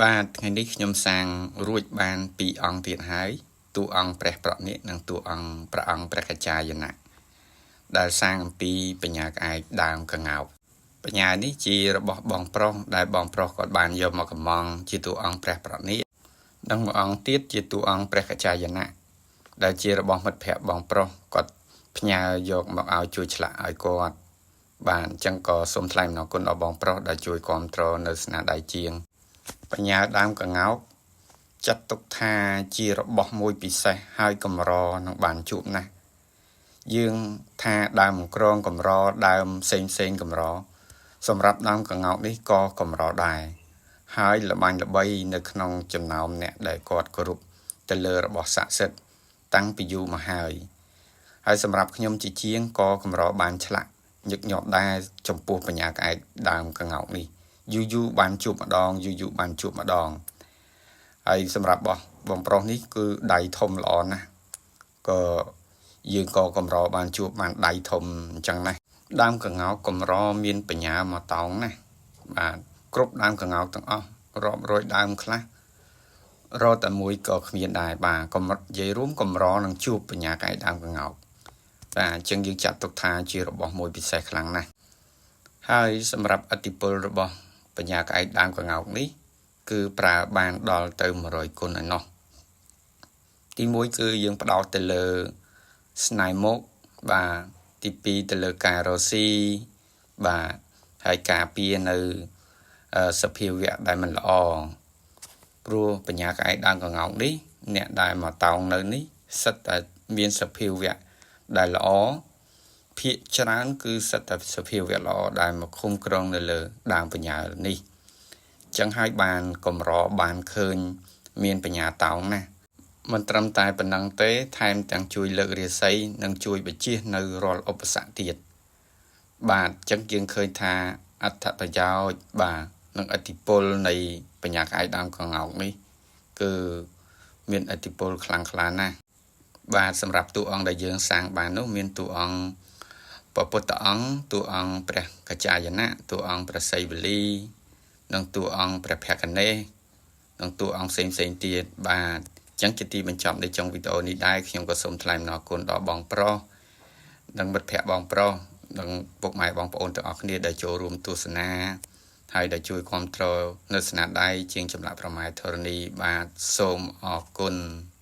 បាទថ្ងៃនេះខ្ញុំសាងរួចបានពីរអង្គទៀតហើយតួអង្គព្រះប្រណិនិងតួអង្គព្រះអង្គព្រះកច្ចាយណៈដែលសាងអំពីបញ្ញាក្អែកដើមក្ងោកបញ្ញានេះជារបស់បងប្រុសដែលបងប្រុសគាត់បានយកមកកំងជាតួអង្គព្រះប្រណិនិងមួយអង្គទៀតជាតួអង្គព្រះកច្ចាយណៈដែលជារបស់មិត្តភ័ក្តិបងប្រុសគាត់ផ្ញើយកមកឲ្យជួយឆ្លាក់ឲ្យគាត់បាទអញ្ចឹងក៏សូមថ្លែងអំណរគុណដល់បងប្រុសដែលជួយគាំទ្រនៅស្នាដៃជាងបញ្ញាដើមកង្ោកចាត់ទុកថាជារបស់មួយពិសេសហើយកម្រនឹងបានជួបណាស់យើងថាដើមក្រងកម្រដើមផ្សេងផ្សេងកម្រសម្រាប់ដើមកង្ោកនេះក៏កម្រដែរហើយល្បាញ់ល្បីនៅក្នុងចំណោមអ្នកដែលគាត់គោរពទៅលើរបស់ស័ក្តិសិទ្ធិតាំងពីយូរមកហើយហើយសម្រាប់ខ្ញុំជាជាងក៏កម្របានឆ្លាក់ញឹកញាប់ដែរចំពោះបញ្ញាក្អែកដើមកង្ោកនេះយូរយូរបានជួបម្ដងយូរយូរបានជួបម្ដងហើយសម្រាប់បោះបងប្រុសនេះគឺដៃធំល្អណាស់ក៏យើងក៏កម្របានជួបបានដៃធំអញ្ចឹងណាដើមកង្ោកកម្រមានបញ្ញាមកតោងណាស់បាទគ្រប់ដើមកង្ោកទាំងអស់រាប់រយដើមខ្លះរត់តែមួយក៏គ្មានដែរបាទកំនិយាយរួមកម្រនឹងជួបបញ្ញាកែដើមកង្ោកបាទអញ្ចឹងយើងចាត់ទុកថាជារបស់មួយពិសេសខ្លាំងណាស់ហើយសម្រាប់ឥទ្ធិពលរបស់បញ្ញាក្អែកដើមកង្ោកនេះគឺប្រើបានដល់ទៅ100គុណឯណោះទី1គឺយើងផ្ដោតទៅលើស្នាយមុខបាទទី2ទៅលើការរកស៊ីបាទហើយការពារនៅសភាវៈដែលមិនល្អព្រោះបញ្ញាក្អែកដើមកង្ោកនេះអ្នកដែលមកតោងនៅនេះសិតតែមានសភាវៈដែលល្អភាកច្រើនគឺសិតតែសភាវៈល្អដែលមកឃុំក្រងនៅលើដើមបញ្ញានេះចឹងហើយបានកម្របានឃើញមានបញ្ញាតោងណាស់មិនត្រឹមតែប៉ុណ្ណឹងទេថែមទាំងជួយលើករាសីនិងជួយបញ្ជៀសនៅរាល់ឧបសគ្គទៀតបាទចឹងយើងឃើញថាអត្ថប្រយោជន៍បាទនិងឥទ្ធិពលនៃបញ្ញាក្អែកដើមកង្ោកនេះគឺមានឥទ្ធិពលខ្លាំងក្លាណាស់បាទសម្រាប់តួអង្គដែលយើងសាងបាននោះមានតួអង្គព្រះពុទ្ធអង្គតួអង្គព្រះកច្ចាយណៈតួអង្គព្រះសីវលីនិងតួអង្គព្រះភគណេសនិងតួអង្គផ្សេងផ្សេងទៀតបាទអញ្ចឹងជាទីបញ្ចប់នៃចុងវីដេអូនេះដែរខ្ញុំក៏សូមថ្លែងអំណរគុណដល់បងប្រុសនិងមិត្តភ័ក្តិបងប្រុសនិងពុកម៉ែបងប្អូនទាំងអស់គ្នាដែលចូលរួមទស្សនាហើយដែលជួយគ្រប់គ្រងនៅស្នាដៃជាងចម្លាក់ប្រម៉ែធរណីបាទសូមអរគុណ។